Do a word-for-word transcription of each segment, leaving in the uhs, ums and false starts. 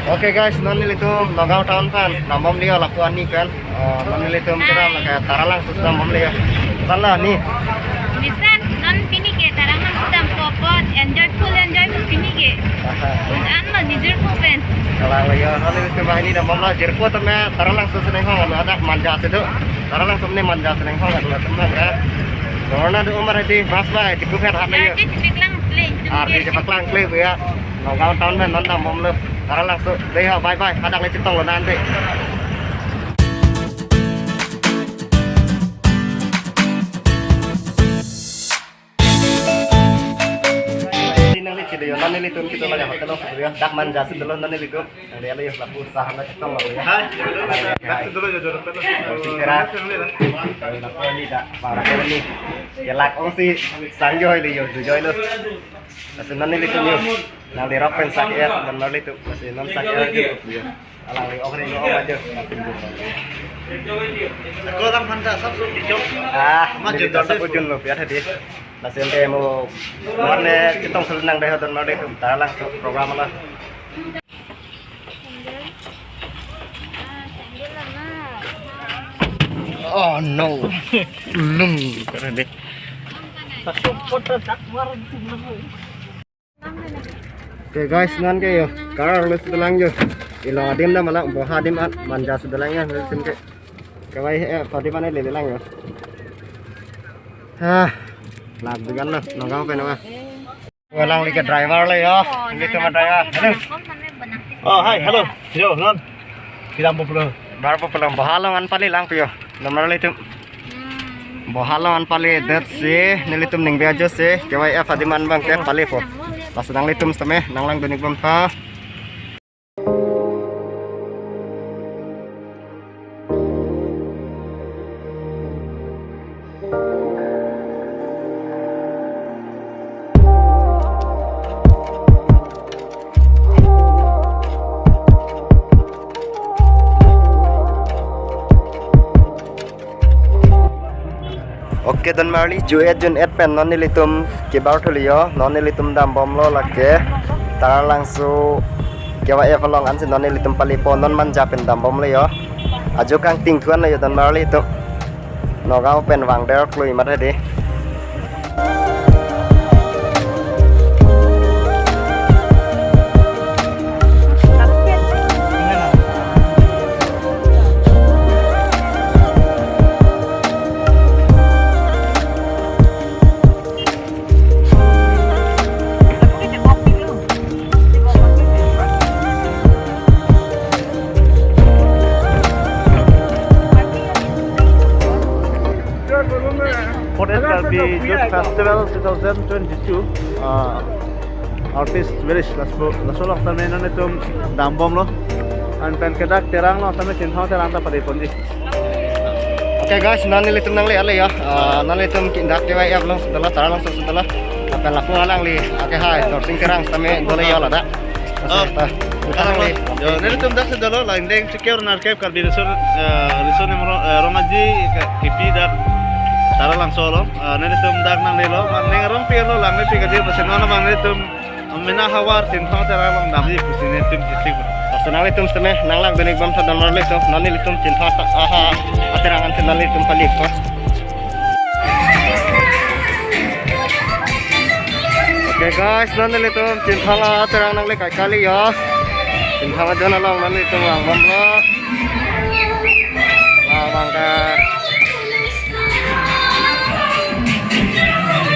Okay guys, non nelitum Nagaon town aphan dambomlo lapu ani pen. Eh, non nelitum kira lake Taralangso dambomlo. Sala ni. Misan, non pini ke Taralangso dampo apot, enjoy, full enjoy pini ke. Aha. Un an lo ni jirpo pen. Kalanglo yo, non nelitum banghini dambomlo, jirpo tame Taralangso si nanghong, hadak Manja si do. Taralangso ne Manja si nanghong, hadak lo teman ya. Corona do umar di mas bai, di kuher hat lo yo. Ardi chepaklangkle. Ardi chepaklangkle ya. Nagaon town pen non dambomlo. Taralangso. Dei ha, bye bye. Hadak le chetonglo nang dei. Nang le chile yo, non nelitum kito lake hotel lo yo. Dak Manja si dolo non nelitum. Nang le yo lapu sahan lo chetonglo yo. Hai. Hai. Dak si dolo yo, dolo. Kira. Lapu ni dak, para ni. Kelak ong si sang joy le yo, du joy lo. Lasi non nelitum yo. Nang dirok pen sak ya, donmar nelitum. Lasi non sak ya, YouTube yo. Alangli ok ri lo ok aja. Ako lang phanta sab so pichok. Ah, mama nelitum jun sab dor. Jun lo piat hadi. Lasi ante mo warne chetong sul nang dei donmar nelitum. Taralangso program lo. Oh no. Lung. Karena deh. Okay guys, non ke yo, car lo sedelang yo. Ilo adim dam alang, Boha adim at, Manja sedelang yo, nelitum ke. Kawai eh, padi mana lele lang yo. Hah, lag dengan lo, Nagaon pen wa. Walang lagi driver lo yo, nelitum driver. Halo. Oh, hai, halo. Yo, non. Kiram popular. Bar popular, Boha along an pali lang pi yo. Donmar nelitum. Boha along an pali det si, nelitum ningbe ajo si, K Y F adim an abang ke palipo. Lasi nanglitum sitame, nang langdun-ik bomtha. Okay, donmarli, ju-et jun-et pen non nelitum kebar thulo yo, non nelitum dambomlo lake Taralangso K Y F along ansi non nelitum palipo, non Manja pen dambomlo yo. Ajo kangting thuan lo yo donmarlitum. Nagaon pen vangder klui mat hadi. Fourth Karbi Youth Festival two thousand twenty-two, uh, Artist Village, laso, laso along tame non nelitum dambomlo. Anpen ke dak Terang along tame Chinthong Terang ta paliponji. Okay guys, non nelitum nangle-et lo yo. Ah, non nelitum ke dak K Y F along sedola, Taralangso sedola. Anpen lapu alangli, okay, hai, Dorsing Terang tame dolo yo ladak. Oh. Laso ta. Yo, nelitum dak sedola, langdeng Chikior Narkep Karbi Riso, eh, Riso Nimro, eh, Rong Aji, ke, kipi dak Taralangso along. Eh, nelitum dak nanglelo, neng arong pi lo, langlepi kali, pasi non abang nelitum mena havar Chinthong Terang along damji pusi nelitum chesik. Lasi nanglitum sitame, nang langdun-ik bomtha donmarlitum, non nelitum Chinthong ta, aha, Terang ansi non nelitum palipo. Okay guys, non nelitum Chinthong Terang nangle kai kali yo. Chinthong ajon along non nelitum vangbomlo. Vang vang ke.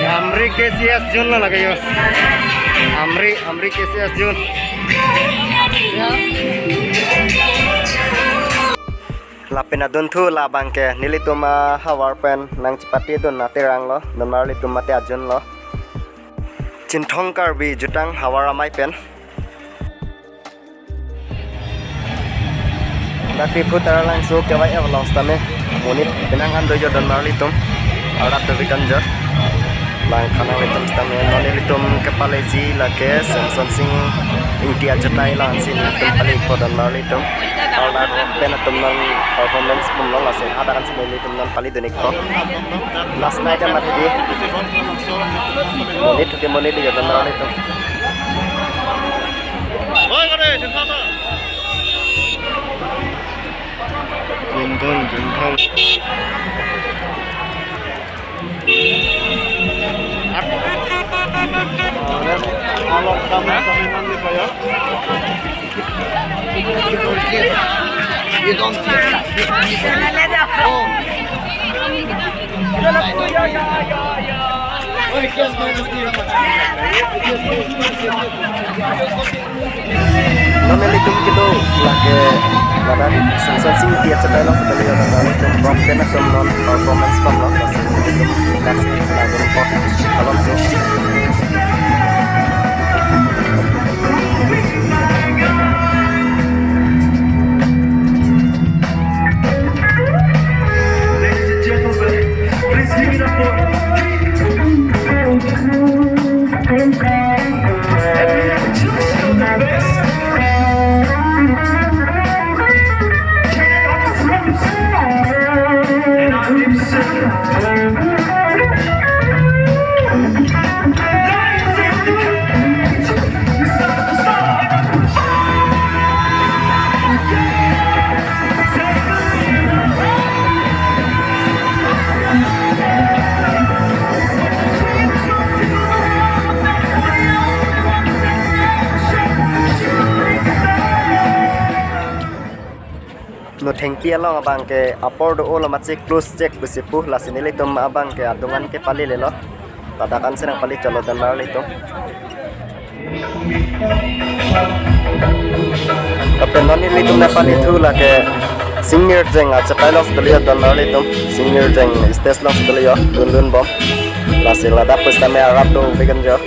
Amri K C S Jun lo lake yo. Amri, Amri K C S Jun. Lapen adunthu labang ke nelitum ahavar pen nang chepatedun aterang lo, donmarlitum mate ajun lo. Chinthong Karbi jutang havar amei pen. Dak Diphu Taralangso K Y F along sitame monit penang an do yo donmarlitum. Arat to bikan jo. Langkha nanglitum sitame non nelitum kepaleji lake Samson Sing Ingti ajotai lang si nelitum palipo donmarlitum. Arat pen atum non performance bomlo lasi hadak ansi nelitum non palidun-ikpo. Last night amat hedi. Monit ke monit yo donmarlitum. Oi, kare, sensata. Non nelitum kedo lake ladak Sangsot Sing Ingti achepei along si kali, ladak nelitum rock band atum non performance pamlo, lasi nelitum lasi ladak rock alam si. Ladies and gentlemen, please give it up for King. And we have two show the best. King on the drums. And on himself. No thengpi along abang ke apor do-o lo ma chek plus chek pusi pu, lasi nelitum abang ke adung an kepali lelo. Ladak ansi nangpali chotlo donmarli atum. Lapen non nelitum nangpali thu lake Sing Mirjeng achepei along si kali donmarli atum. Sing Mirjeng stage along si kali dun dun bom. Lasi ladak pusitame arap do vegan jo.